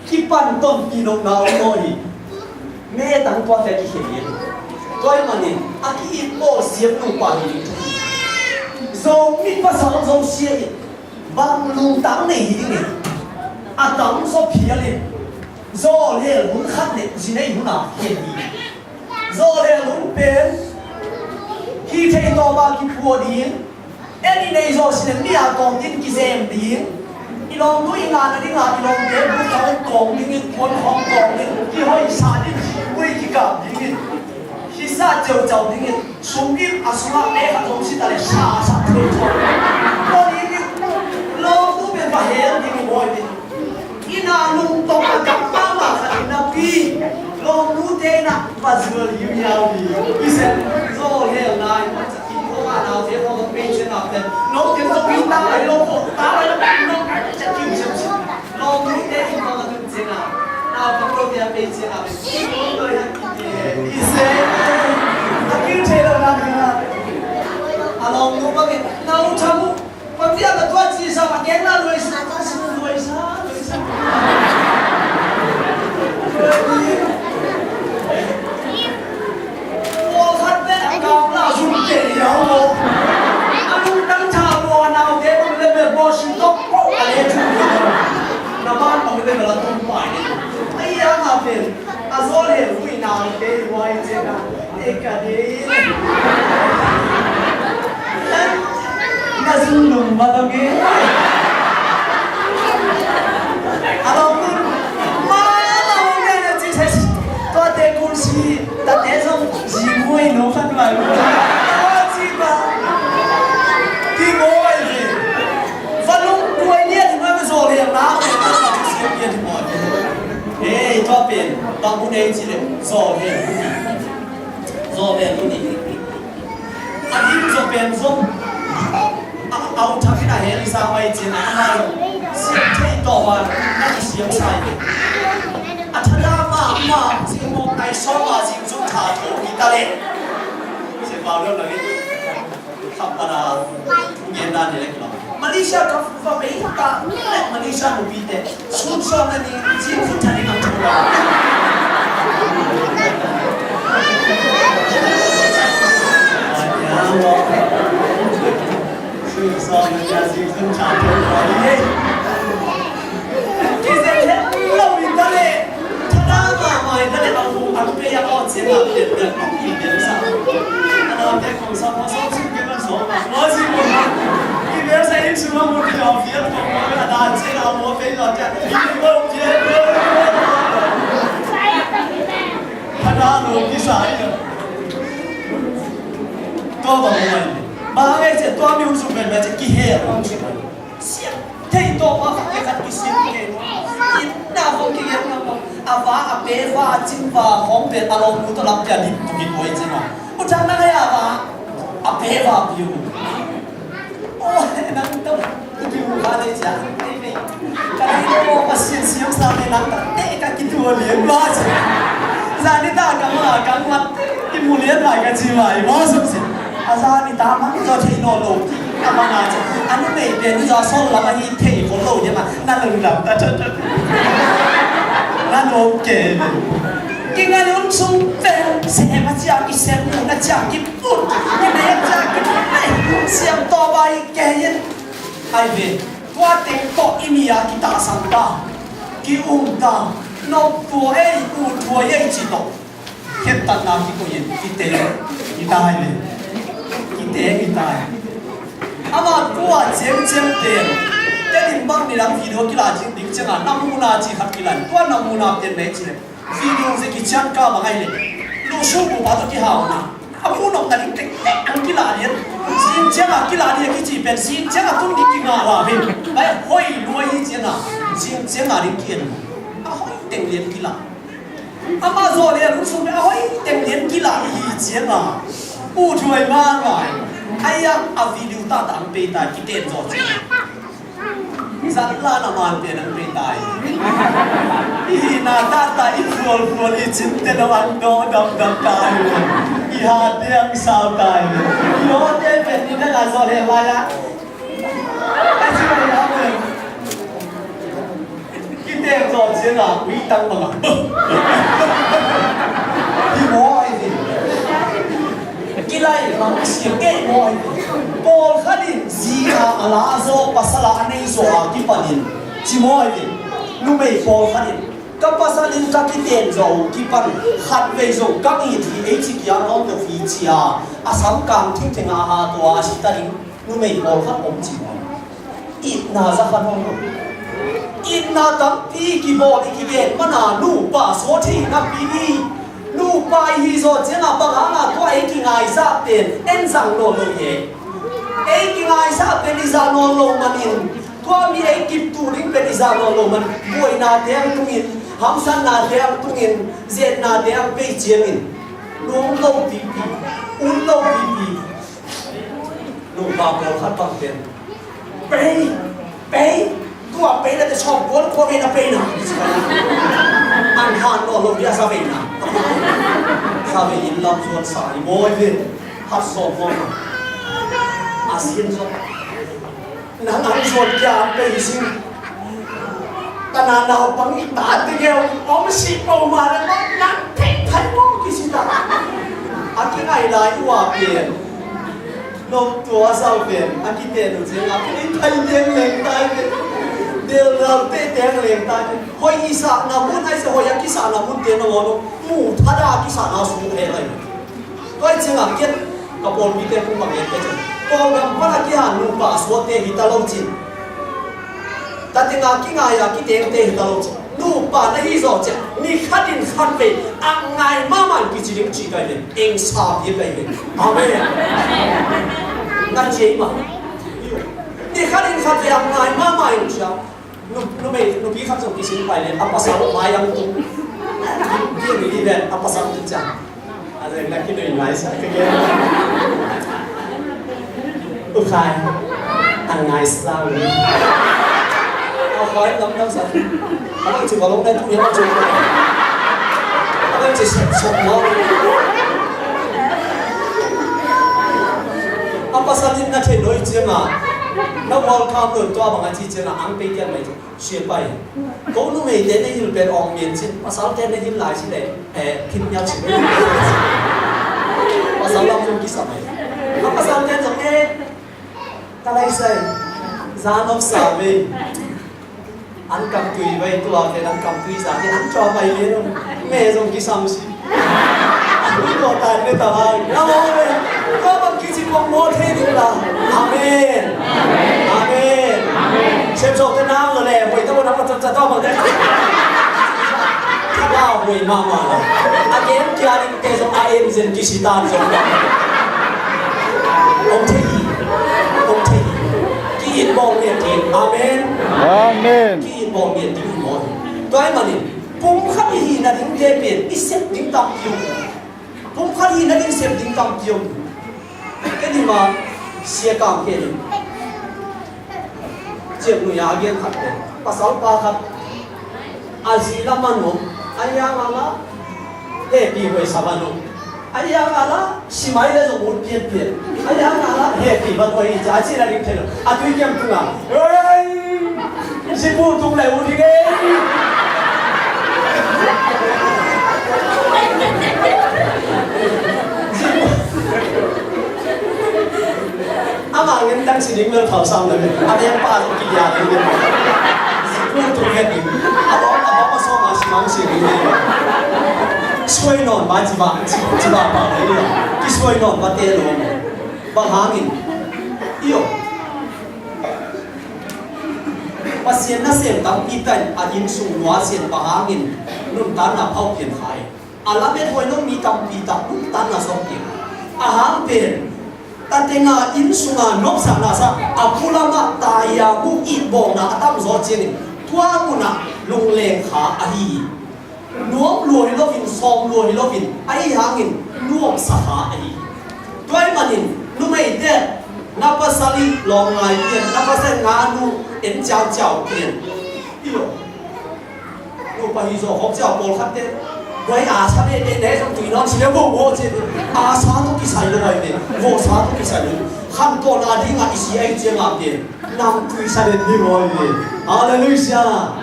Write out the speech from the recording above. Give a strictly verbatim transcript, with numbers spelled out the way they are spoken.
Kipan tonpih lohna om maw hi. Metang tuate a kikhel hi. Tua ahih manin a ki-it bawl siam nupa hi ding thu hi. Zomi pasal Zosia in bang lungtang nei hi ding hi. A tamzaw phial in zawlhel hun khat le zi nei hun a khen hi. Zawlhel hun pen hih theih tawp a kiphuah ding. En i neih zawh sin mi a kawm ding kizem ding. I lawmnu i ngahna ding a i lawmte bu khawng kawm ding in, puan khawng kawm ding, kihoihsa ding, vui kikap ding in, kisa ceucau ding in, sum in a sungah me khat hong si ta le sa sak thei thawh. Tua ding in lawmnu pen va hel ding i bawi ding. Inn ah lungtong a gam mahmah khat in napi lawmnute inn ah va zual hiuhiau hi. Hi sen, zawlhelna in masa khin khawng a naute khawng a pei ciang a pen note zong hi ta lai lo khawng ta lai lo khawng nong ka ciah kiu siamsiam. Lawmnute inn khawng a tun ciang a naupang lote a pei ciang a pen khin khawng doi han khin hi. Hi sen, a kiu thei lo na hi a. A lawmnu bangin nau tham uh. Pasian a tua ci sa, a keng la luai sa, tua ci luai sa, luai sa. Pawlkhat te a kam la zum te liau maw. A lungtang tha maw, a naute bang le bel maw, sin tawk pawh a le cu. Na ban bang le bel a tum pai. Ai a nga pen. A zawlhel vui nang te huai ciang a, e ka dei. Na zung lung ma dong e. A lawm lun ma ma hong ngen a ci se. Tuate kul si, tate zong zi muai no khat lai. A ci ba. Ki muai ve. Va lung duai nia di ma zawlhel na. Siam nia di muai. Hei, tua pen bang hun ei ci le zawlhel. Zawlhel hun hi. A dim zaw pen zong a, a au thak in a hel i sa mai cin a, ama zong siam thei tawh a, na i siam sa hi. A thada mahmah zing mawk nai sawm a zing zung tha tho hi ta le. Siam pau lo lo hi. Khampat a thu gen dan hi lek lo. Malaysia ka va bei ta lek Malaysia nupite. Sun sawm na ni zing zung tha ni ang thu lo. Sun sawm na ni zing zung tha ni ang thu lo. Kizen het lo in ta le. Thada mahmah in ta le, a hu, a hu pei a aw ciang a pian pian kong ki pian sa. A na pek kong sa, kong sa, sum ke man sawm a. Aw ci kong sa. Ki pian sa in sum a mun ki aw pian kong ma a na ciang a aw pei lo ciang. Ki pian kong pian. Thada lo ki sa in. Tua bang mai. Bang ngai ciang tua mi hun sum pen mai ciang ki he kong ci mai. Siam thei tawh a khat le khat kisiam thei. Itna khawng kigelh ngam lo. A va a pe va a cin va khawng pen a lawmnu tawh lam pia dik tuk in buai cin a. U Thang nang a ya va a pe va piu. Aw nang tawh i piu kha le cia. Ka dei lo Pasian siam sa le nang tawh te ka kitua lian va cia. Zan ni ta ka ma ka mat kimu lian vai ka ci vai va sum cia. A zan ni ta mang zaw thei nawn lo. A mang a ci. A numei pen zaw sawl lam a hi thei khol lo diam a. Na lungdam ta ta ta. Na lawm kei. Kinga lun sung pen sem a ciang kisem, mun a ciang kiput, kinei a ciang kiput. Siam tawh bai kei in. Ai ve. Tua teng tawh i mi a kitahsan ta. Ki-um ta. Nop tua ei, ut tua ei ci tawh. Khentatna kikoih in kite hi ta hi le. Kite hi ta hi. Ama tua ciangciang pen. Tedim bang nidang video kila ding ciangin na muhna ci khat kila in. Tua na muhna pen na hi ci le. Video zia kician ka bang ahi le. Lusu bupa tawh kihauna. A muh nopna ding tektek ang kila lian. Zing ciangin kila lian kici pen zing ciangin tun ding kingah la hi. Bai hoi luai hi ciangin. Zing ciangin ding ki-en. A hoi teng lian kila. Ama zawh le a lungsung a hoi teng lian kila hi ciang a, uh thuai ma ngai. Ai a, a video tata ang pei ta kiten zawh ciang. Zat la na man pen ang pei ta hi. I hihna tata i phualphual i cinte lo ang dawh damdam ta hi. I hate ang sau ta hi. I hate pen ni na ka zawh le lai a. Ai si mai a pen. Teng zaw ciangah ui tang bangah hi maw ahi ve. Kilai mang sia kei maw ahi ve. Pawlkhat in zi a a la zaw, pasal a a nei zaw a kipanin ci maw ahi ve. Numei pawlkhat in ka pasal in ka kiten zaw uh kipan khat vei zong ka it hi ei ci kia nawn lo hi cia a sam kang thingtheng a a tua a si ta ding. Numei pawlkhat om ci maw. Itna za kha nawn lo. Itna tampi kibawl i kigen mana nupa suak thei napi ni. Nupa i hi zaw ciangah bang hangah tua ei kingaizah pen en zang nawn lo hi. Ei kingaizah pen i zah nawn lo manin tua mi ei kiptu ding pen i zah nawn lo man. Buaina teng tungin, hamsatna teng tungin, zetna teng pei ciangin nuam lo pipi, un lo pipi. Nupa pawlkhat bang pen pei, pei, tua pei na te sawm kual kua vei na pei na. An han nawn lo dia sa vei na. Sa vei in lam zuan sa i mawi ve. Hat sawm maw. A sin sawm. Nang ang zuan kia ang pei sin. Ka na naupang i ta tegel om si pau ma le ma nang thei thai maw kisi ta. A kingai lai ua pen. Nop tua sau pen a kiten uh ciang a thei thai teng leng tai pen. Del lau te teng leng tai pen. Hoi i sa na mun ai se hoi a kisa na mun te na ngawnu. Mu thada a kisa na su he lai. Tua i ciangah kiat ka pawlpite kung bang en te ciang Kawlgam pan a kihan nupa a suakte hi ta lo cin. Tateng a kingai a kitengte hi ta lo cin. Nupa na hi zaw ciang ni khat in khat vei a ngai mahmah in kici ding ci kai ve. Eng sa bia kai ve. Amen. Na ciai mah. Ni khat in khat vei a ngai mahmah in ciang. Nu, numei, nupi khat zong kisin pai le, a pasal mai ang tung. Ki, ki, ki, ki, a pasal tu ciang. A zeng na kinui ngai sa ka gen. U khai. A ngai sa u. A khai lam lam sa. A bang ci balong na tu ya bang ci. A bang ci sok sok mo. A pasal in na thei noi ciang a. Na welcome lo tua bang a ci ciang a ang pe kian mai ciang. Sia pai. Ko numeite na hil pen awng men cin, pasalte na hil lai ci le, eh, phit mial ci le. Pasal lam zong kisam ai. A pasalte zong eh, ka lai sai, zan of sa vei. An kam tui vei, tua pen an kam tui sa, an tua pai le, me zong kisam ci. Ui, ko tan ne ta lai. Amen. Ko bang kici kong mo thei ding la. Amen. Amen. Sem sok te nang lo le, hoi ta bo nang ma chat chat ta bang te. Ka hoi ma ma la. A gen kia ding te zong a en zen kici tan zong. Om thei. Om thei. Ki in bawng ne ti. Amen. Amen. Ki in bawng ne ti mo. Tua i manin. Pumkhat i hihna ding te pen i sep ding tampi om. Pumkhat i hihna ding sep ding tampi om. Kei ni ma sia kam kei ni. Ciang nui a gen khat pen. Pasal pa khat. A zi lam a nuam. A yang a la. He pi huai sa a nuam. A yang a la. Simai le zong ut pianpian. A yang a la. He pi ban huai i ca ci la ding thei lo. A tui kiam tung a. Hey! Sipu tung le u ding e. Ama ngen tang si ding lo thau sam le. A deng pa ki ya ding. Sipu tung le ding. A ba a ba ma so ma si mang si ding. Suai non ba ci ba ci ba pa le. Ki suai non ba te lo. Bang hangin. Iyo. Pasian nasem tampi tak a innsung nuasia in bang hangin nuntakna phaupian kha hi. A lamet huai lo mi tampi tak nuntakna sawk kik. A hang pen, tateng a innsunga nopsakna sa, a pulamah taya mu itbawlna a tamzaw ciangin tua munah lungleng kha ahi hi. Nuam lua hi loin, sawm lua hi loin, ahi hangin nuamsa kha ahi hi. Tua ahih manin numeite, na pasal i lawmngai pian, na pasal i nganu en ciauciau pian. I lo. Nupa hi zaw khawk ciau pawlkhatte. Guai a sa ne ne ne zong tui nawn si le bo bo ci. A sa tu kisai lo ai ne. Bo sa tu kisai lo. Khan tawh na ding a i si ai ciang a pian. Nang tui sa den ni bo ai ne. Hallelujah.